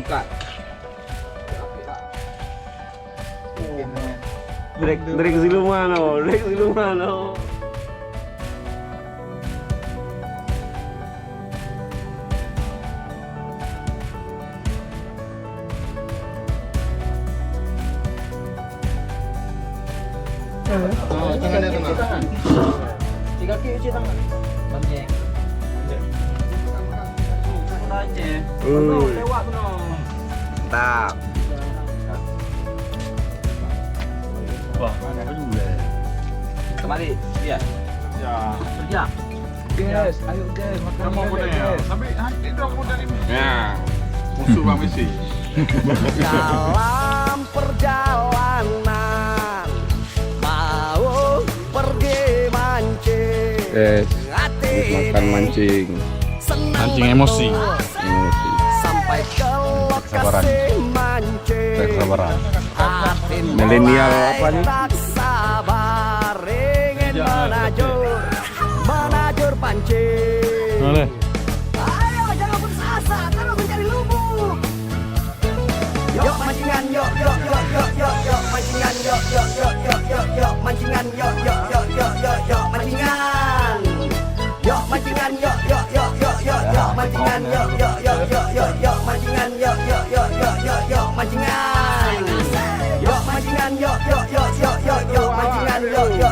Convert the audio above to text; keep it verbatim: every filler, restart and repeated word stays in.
Cut. Drake, Drake siluman oh, Drake siluman oh. Oh, tangan dia tengah. Tiga kaki cuci tangan. Banjir. Banjir. Kena Aceh. Hmm. Lewat kena. Mantap. Wah, mana dulu eh? Kembali, ya. Ya. Kerja. Guys, ayo guys, makan. Kamu apa nih? Tapi nanti dong udah ini. Ya. Musuh Bang Messi. Dalam perjalanan mau pergi mancing. Yes. Hati makan ini mancing. Senang. Mancing emosi. Betul. Emosi. Sampai ke lokasi mancing. Kesabaran. Hati milenial mulai apa nih? Tak sabar ingin menajur, menajur pancing. Boleh. Ayo, jangan putus asa, terus mencari lubuk. Yok mancingan, yok, yok, yok, yok, yok, yok mancingan, yok, yok, yok, yok, yok, yok mancingan, yok, yok, yok, yok, yok, yok mancingan. Yok mancingan, yok, yok, yok, yok, yok, yok mancingan, yok, yok, yok, yok, yok, yok mancingan, yok, yok, yok, yok, yok mancingan. Yok mancingan, yok, yok, yok, yok, yok, yok mancingan, yok, yok,